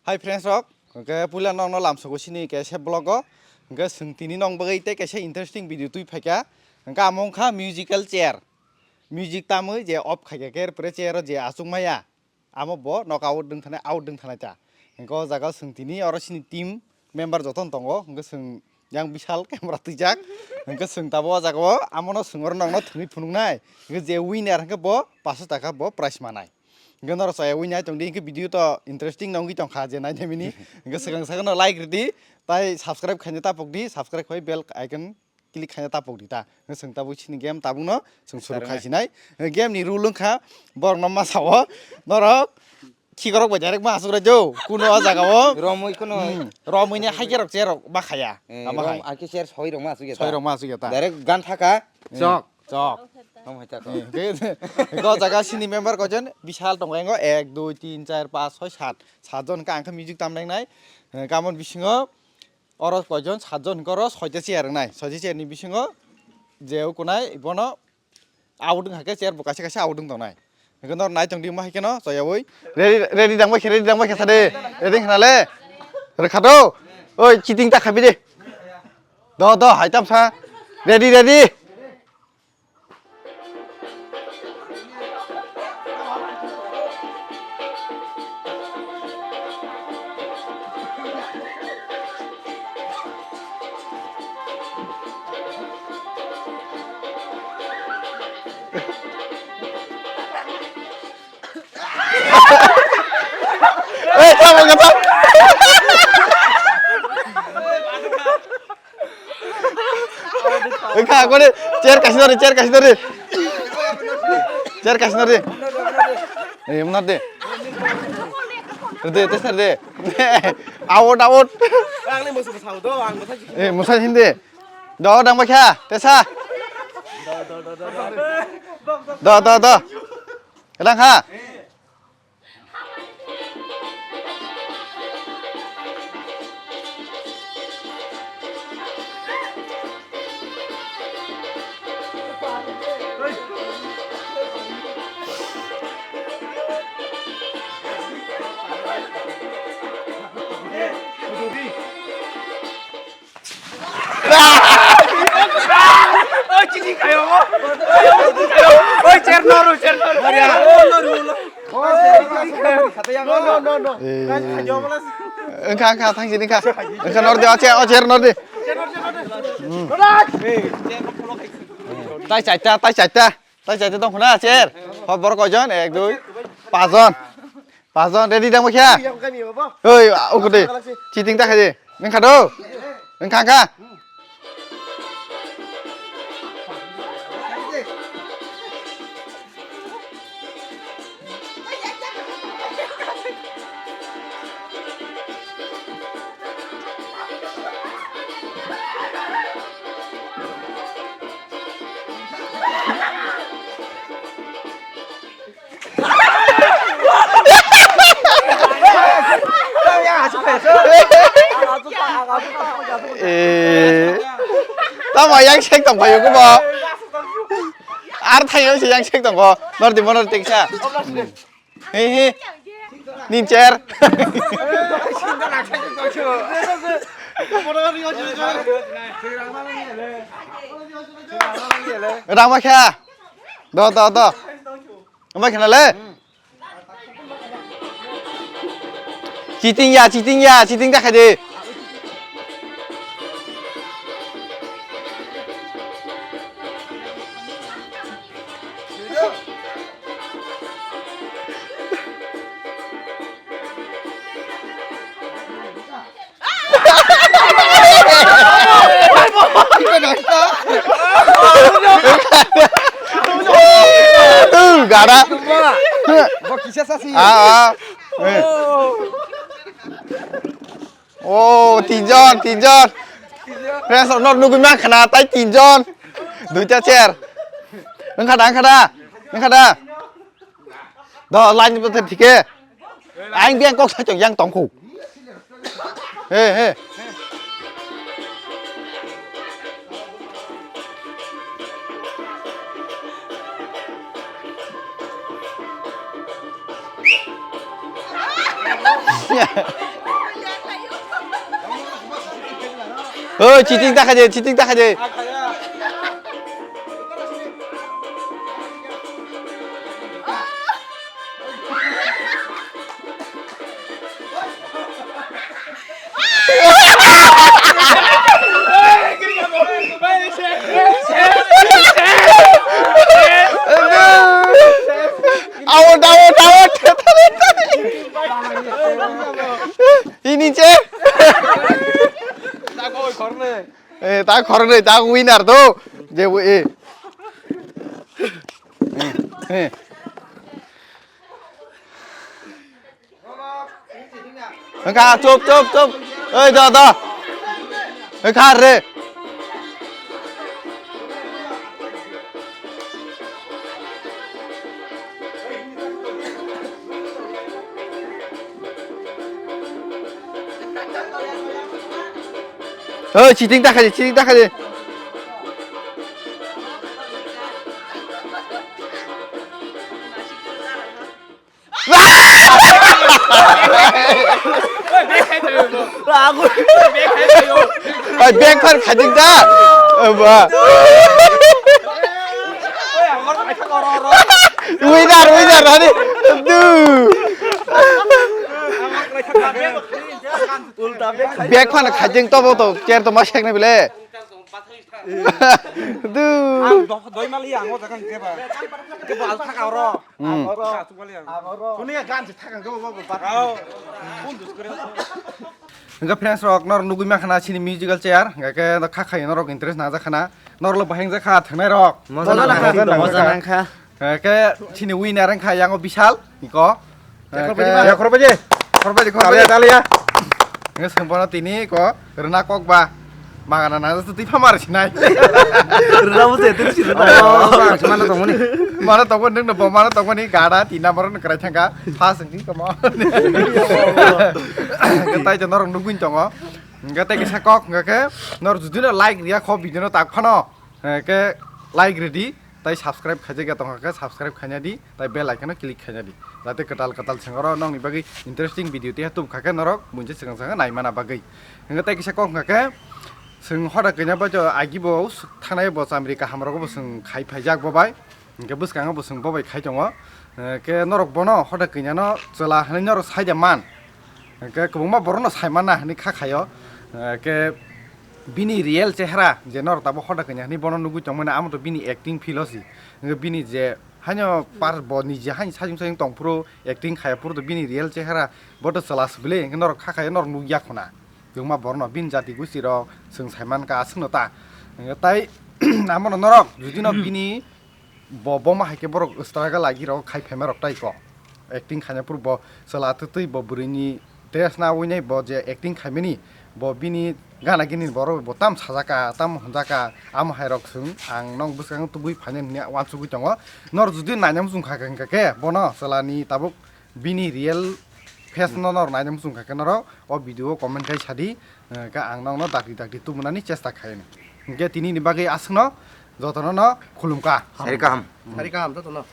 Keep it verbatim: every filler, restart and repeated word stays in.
Hi friends rok, hwnkhe puila nokno lamsogo sini kaisa vlog o, hwnkhe chwng tini nong bagwi tei kaisa interesting video twi phaikha, hwnkhe amo wngkha musical chair, music tamwi je off khaikha khe, erpore chair o je achukmaya, amo bo nok out dwng thanai, out dwng thanai ta. Hwnkhe o jaga o chwng tini oro sini team member jotono tongo, hwnkhe chwng yang bisal camera twijak, hwnkhe chwng tabuk o jaga o amono chwng oro nokno thwngwi phunuknai, hwnkhe je winner hwnkhe bo paanso taka bo prize manai. Hwnkhe norok chaya wngya tongdi, hwnkhe video to interesting nongwi tongkha je nainai mini. Hwnkhe swkang sakno like rwdi, tai subscribe khaina tapokdi, subscribe khai bell icon click khaina tapokdi ta. Hwnkhe chwng tabuk chini game tabukno chwng suru khai sinai. Game ni rule wngkha borokno ma sao norok khikorok bai direct ma asuk raijo kuno o jaga o. Romwi kuno. Hmm, romwi ni hai kerok cherok ma khaya. Eh, ama rom-, hai. Aki cher soi rok ma asuk ya ta. Soi rok ma asuk ya ta. Direct gan thaka. Chok. Chok. Ham hai ta ko. Eh, hwnkhe, hwnkhe o jaga sini member koijon bisal tongo, engo ek, dui, tin, char, panch, soi, sat. Sat jon hwnkhe ang khe music tamnai nai. Eh, kamon bisingo oro koijon, sat jon hwnkhe oro soita chair wngnai. Soita chair ni bisingo je ukunai bono out wngkha khe chair bo kaisa kaisa out wng tongnai. Hwnkhe nor nai tongdi mo hai kheno choyaui. Ready, ready dangbai khe, ready dangbai khe sade. Ready khna le. Rwkha do. Oi, cheating ta khabi de. Do, do, hai tam sa. Ready, ready. Eh, tama kata. Wngkha, kore, chair kaisa nari, chair kaisa nari. Chair kaisa nari. Eh, muna de. De, de, sir de. Out, out. Ang ni musu musu do, ang musu. Eh, musa hindi. Do, dang bakha, tesa. Do, do, do. Dang ha. Oi, chini kayo mo. Oi, chair noru, chair noru. No, no, no, no. Wngkha, wngkha, thang sini wngkha. Wngkha, nor di, o chair, o chair nor di. Tai chaita, tai chaita. Tai chaita tong khuna, chair. Hor bor koijon? Ek, dui, pachjon. Pachjon, ready dang bakha? Oi, uku de. Cheating ta khai de. Wngkha do? Wngkha, wngkha. Eh, tamo yang sek tong phaio kubo. Ar thaio se yang sek tongo. Nor di mono teksa. He, he. Nin chair. Rang ma kha. Do, do, do. Amai khna le. Cheating ya, cheating ya, cheating ta khai de. Gara. Bo kisa sasi. Ah, ah. Eh. Oh, tinjon, tinjon. Friends, nor nugui man khana, tai tinjon. Duita chair. Wngkha da, wngkha da? Wngkha da? Do, line ni bwtha thike. Ang biyang kok sai tong yang tongkhu. He, he. Oi, cheating ta khaide, cheating ta khaide. Out, out, out. Ini, che. Eh, ta khornwi, ta winner to. Je bo, eh. Eh, eh. Wngkha, chup, chup, chup. Oi, da, da. Wngkha re. Oi, cheating ta khaide, cheating ta khaide. Oi, bag phar khaijak da. Oi, ba. Winner, winner, hani. Du. Bag phano khaijak tobo to, chair to ma sekna bile. Du. Ang dok-, doi mali ang o jaga hingke ba. Hingke ba al thaka oro. Hmm. Ang oro. Ang oro. Suni ya gan se thaka hingke ba ba ba. Ao. Pun dus kore. Hingke friends rok, nor nugui ma khana chini musical chair, hingke kha khai norok interest na ja khana. Nor lo baheng ja kha thangnai rok. Moja nang kha. Moja nang kha. Hingke chini winner wngkha yang o Bishal, iko. Khorbaidi ba. Ya, khorbaidi. Khorbaidi, khorbaidi. Talia, talia. Nge sengbono tini ko rwna kok ba. Magana na tu twi phamar sinai. Rwna bo se twi sinai. Oh, bang, mana tongmani. Mana tongmani, nung no bo mana tongmani, gada tina moro nung krai thangka. Phas sing twi kamo. Nge tai je norok nugwin tongo. Nge tai kisa kok nge ke nor judi no like riya kho video no tak phano. Nge ke like redi. Tai subscribe khaijak ya tongkha khe subscribe khaina di, tai bell icon o click khaina di, jate kwtal kwtal sengoro nokni bagwi interesting video tei tubukha khe norok buinsa swkang swkang naimana bagwi. Hingkhe tai kisa kok wngkha khe chwng hoda kanya bai to agi bo thanai bo chamri kaham rogo bo chwng khai phaijak bo bai, hingkhe bwskango bo chwng bo bai khai tongo. Hingkhe norok bono hoda kanya no chwla hinui norok saida man, hingkhe kwbangma borok no saimanna hinui kha khaio, hingkhe Bini real chehra je norok tabuk hoda kanya hinui bono nugui tongmani, amo to bini acting feel o si. Hingke bini je haino par bo ni je haino sajung sajung tong phuru acting khaya phuru to bini real chehra bo to chwla swbwli hingke norok kha khayo norok nugya khuna. Kwbangma borok no bini jati gusti rok chwng sai mankha aswk no ta. Hingke tai amo no norok judi no bini Bo, bo ma hai khe borok struggle lagi rok khai phaima rok tai ko. Acting khaina phuru bo chwla twtwi bo bwrwi ni dress na ui nai bo je acting khaimani bo bini gana gini borok bo tam sajaka, tam hwnjaka, amo hai rok chwng ang nong bwskango tubui phainai hwnwi uansugui tongo. Nor judi naina muchung kha khe, hwnkha khe bono chwla ni tabuk bini real face no nor naina muchung kha khe norok o video o comment khai sadi, eh, khe ang nokno dakti dakti tubunani chesta khaini. Hwnkhe tini ni bagwi aswkno jotono no khulumkha. Sari kaham. Sari kaham jotono.